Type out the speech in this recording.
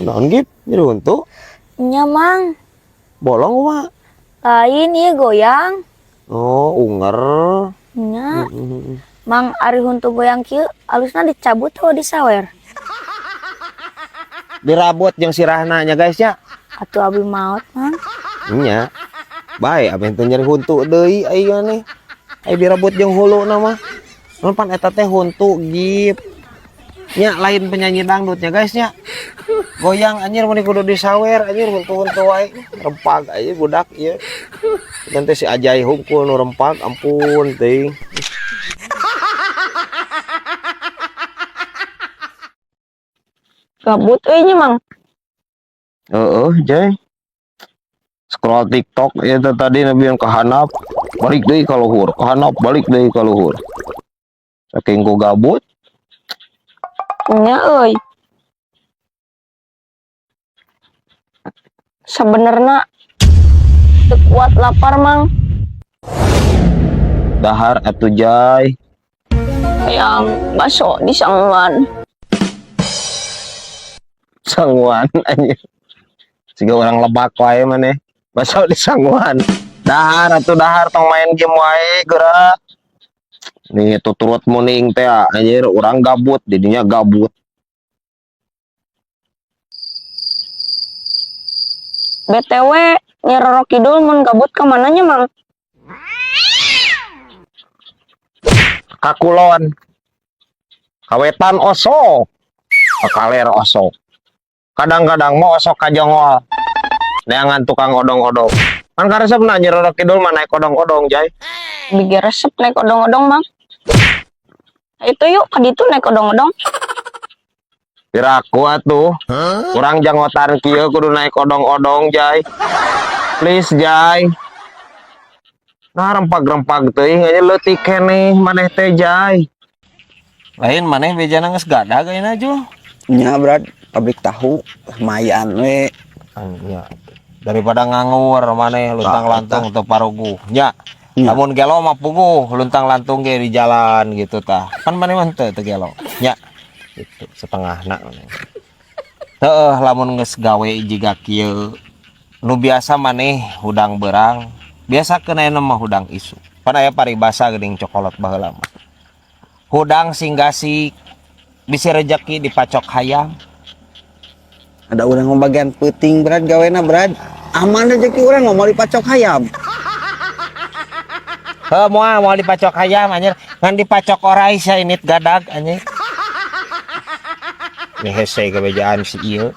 Naon, Gip? Nyeri huntu? Nya, Mang. Bolong kumaha? Lain, ieu goyang. Oh, unger. Nya. Mang, ari huntu goyang kieu alusna dicabut atau disawer? Dirabot jeung sirahna nya, guys, ya. Atuh abi maot, Mang. Nya. Bae abeh teh nyeri huntu deui ai maneh. Ai dirabot jeung huluna mah. Mun pan eta teh huntu, Gip. Nya, lain penyanyi dangdutnya, guys, nya. Goyang anjir, mun kudu disawer anjir, huntu-huntu wae. Rempag aja budak ieu. Dan teh si Ajai hungkul nu rempag, ampun teuing. Gabut euy nya, Mang. Heeh, Jay. Scroll TikTok ya teh tadi nabi yang kahanap, balik deui ka luhur, kahanap, balik deui ka luhur. Saking ku gabut. Nya euy. Sebenarnya teu kuat lapar, Mang. Dahar atuh, Jay. Hayang baso disanguan. Sanguan anjir. Siga orang Lebak wae maneh. Baso disanguan. Dahar atuh, dahar, tong main game wae geura. Nih tuturut muning teh anjir, urang gabut didinya gabut. BTW, Nyi Roro Kidul mun gabut ka mana nya, Mang? Kakulon. Kawetan osok. Kakaler osok. Kadang-kadang mau osok kajongol. Neangan tukang odong-odong. Kan karesepna Nyi Roro Kidul mah naik odong-odong, Jay. Abi resep naik odong-odong, Mang. Itu yuk, ka ditu naik odong-odong. Piraku atuh. Urang jangotan kieu kudu naik odong-odong, Jay. Please, Jay. Nah, rempag-rempag teuing aja, leutik keneh maneh teh, Jay. Lain maneh bejana geus gadag ayeuna, Jul. Nya, Brad, pabrik tahu lumayan we. Nya. Daripada nganggur maneh luntang lantung teu paruguh. Nya. Nya. Lamun gelo mah puguh luntang lantung ge di jalan gitu tah. Kan maneh mah teu teu gelo. Nya. Gitu setengahna maneh. Heueuh, lamun geus gawe jiga kieu nu biasa maneh hudang beurang, biasa ayeuna mah hudang isuk. Pan aya paribasa geuning cokolot baheula mah. Hudang sing gasik bisi rejeki dipacok hayam. Ada urang mah bagian peuting, Brad, gawena, Brad. Aman rezeki urang mah, mau dipacok hayam. Heuh, moal moal dipacok hayam anjir, ngan dipacok orai sia init gadag anjir. Ini hese kebejaan si ieu.